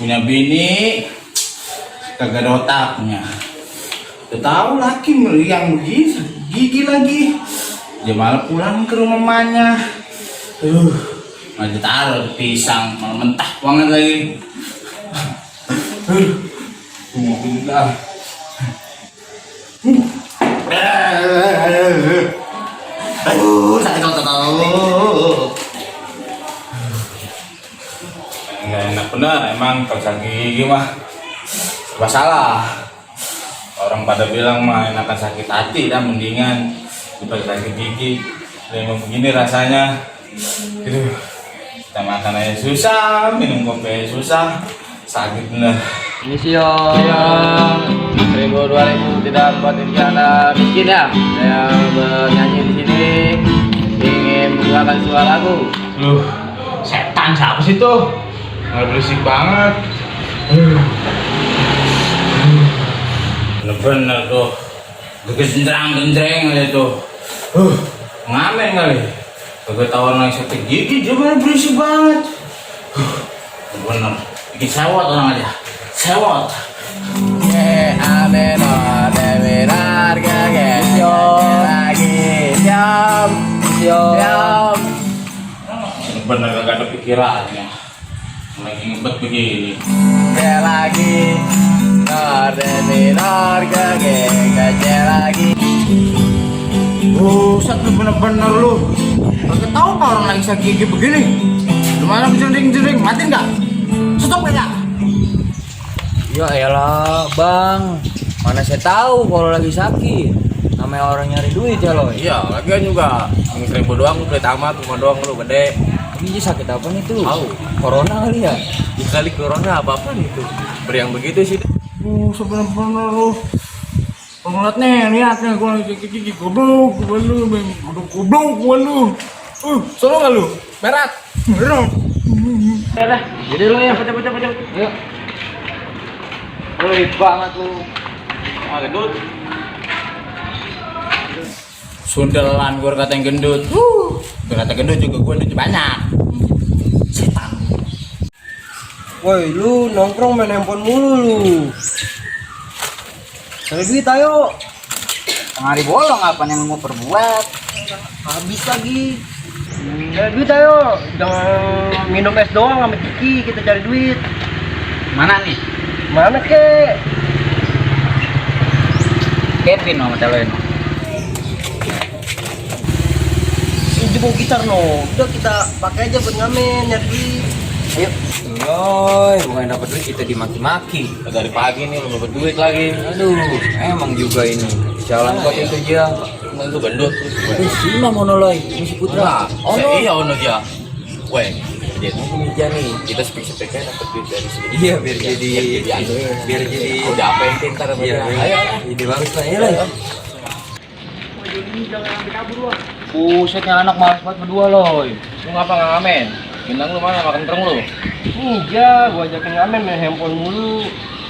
punya bini kagak ada otaknya. Udah tahu laki meriang begitu, gigi lagi. Dia malah pulang ke rumah mamanya. Malah ditaruh pisang, malah mentah banget lagi. Mau pindah. Sakit tahu. Nggak enak bener emang kalau sakit gigi mah serba salah. Orang pada bilang mah enakan sakit hati dan mendingan daripada sakit gigi. Memang begini rasanya. Kita makan aja susah, minum kopi aja susah, sakit bener. Ini siang 1000-2000 tidak buat anak miskin ya. Saya bernyanyi di sini ingin mengeluarkan sebuah lagu. Setan siapa sih tuh? Nggak berisik banget. Bener-bener tuh, genjreng aja tuh. Ngamen kali. Kagak tahu orang sakit gigi, dia malah berisik banget. Bener, bikin sewot orang aja. Sewot. Amen, benar gak lagi siap. Bener gak ada pikirannya. Lagi ngebet begini. Lagi benar gak lagi. Buset lu bener-bener lu. Kagak tahu apa orang lagi sakit gigi begini. Lu malah jering, mati nggak? Stop nggak? Ya elah bang, mana saya tahu kalau lagi sakit. Namanya orang nyari duit ya loh. Iya, lagian juga 1000 doang lu beli tamat, rumah doang lu gede. Ini sakit apa nih tuh? Tahu. Corona kali ya? Dikali corona apa itu? Beri yang begitu sih. Sebener-bener lu. Ngeliat nih, lihat nih gua lagi sakit gigi. Goblok lu. Solo nggak lu? Berat. Ya dah, jadi lu ya, pecah. Yuk. Wih banget lu. Gendut. Sundelan gua kata yang gendut. Kata gendut juga gua duit banyak. Setan. Woi, lu nongkrong main handphone mulu lu. Cari duit ayo. Tengah bolong apa yang mau perbuat? Habis lagi. Cari duit ayo. Jangan minum es doang sama Kiki, kita cari duit. Mana nih? Mana kek? Kevin sama teloin. Ini bawa gitar no. Udah kita pakai aja buat ngamen, nyari duit. Ayo. Yoi, bukan dapat duit kita dimaki-maki. Dari pagi nih lu dapat duit lagi. Aduh, emang juga ini. Jalan kok itu dia. Emang lu gendut. Si Imam monoloy, Misi Putra. Oh, iya ono dia. Weh, jadi Meja nih. kita speak-speaknya dapat duit dari sini. Iya, biar jadi biar jadi udah apa yang pintar sama Iya, dia. ayo. Ide bagus lah, ya lah. Busetnya anak malas banget berdua loh. Lu ngapa nggak ngamen? Bintang lu mana makan tereng lu? Iya, gua ajakin ngamen main handphone mulu.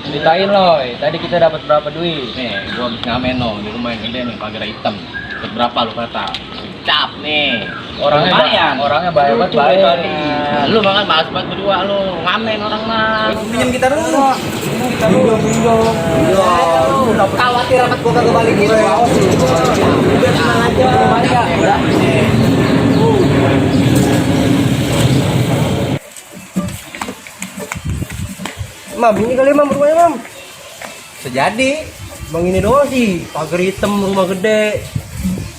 Ceritain loh, tadi kita dapat berapa duit? Nih, gua habis ngamen no di rumah yang gede nih, pagar hitam. Dapat berapa lu kata? Cap nih. Orangnya baik banget baik. baik. Lu makan malas banget berdua lu. Ngamen orang mah. Pinjam kita dulu. Khawatir amat gua kagak balik gitu. Udah tenang aja. Balik ya. Mam, ini kali mam rumahnya mam. Sejadi. Bang ini doang sih, pagar hitam rumah gede.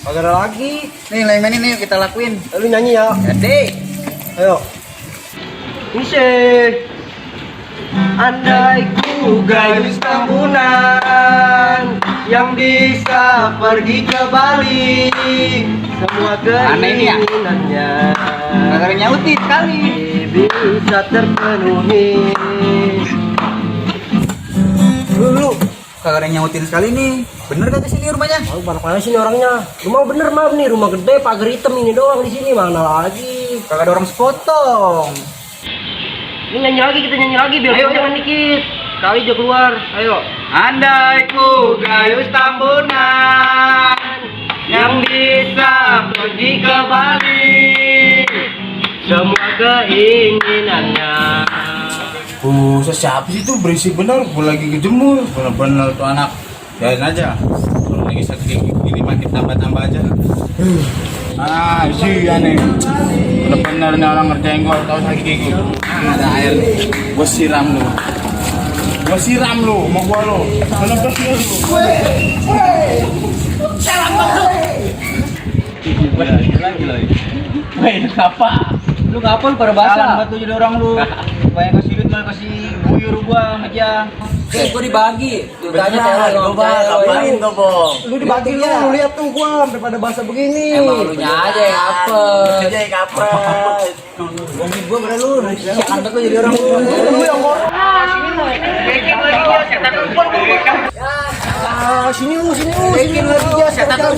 Pagar lagi. Nih, lain ini yuk kita lakuin. Lu nyanyi ya. Jadi, Ayo. Mishe. Andai ku gayus tambunan yang bisa pergi ke Bali, semua Aneh ini ya? keinginannya kagak nyautin kali. bisa terpenuhi. Lu kagak ada nyautin sekali nih. Bener kagak sini rumahnya? Oh, mana sini orangnya? Rumah bener mam nih, rumah gede, pagar hitam ini doang di sini, mana lagi? Kagak ada orang sepotong. Ini nyanyi lagi, kita nyanyi lagi biar jangan dikit. Kali aja keluar, ayo. Andai ku gayus tambunan Yang bisa pergi ke Bali, semua keinginannya Buset, siapa sih itu berisik bener, gue lagi kejemur, bener-bener tuh anak. Jalan aja, kalau lagi sakit gini makin tambah-tambah aja. Sih aneh, bener-bener nih orang ngerjain gue, tau sakit gigi. Ada air nih, gue siram lu. Mau gua lu. Bener-bener lu. Gila. Main apa? Lu ngapa lu pada basah? Salam batu jadi orang lu. Banyak kasih duit malah kasih buyur gua sama dia. Gua dibagi. Ditanya cewek lu. Ngapain tuh, Bong? Lu dibagi lu lihat tuh gua sampai pada basah begini. Emang lu nya aja yang apa? Aja kapret. Ngomongin gua bener lu. Sialan banget lu jadi orang lu. Lu yang ngorok. Sini lu. Setan lu.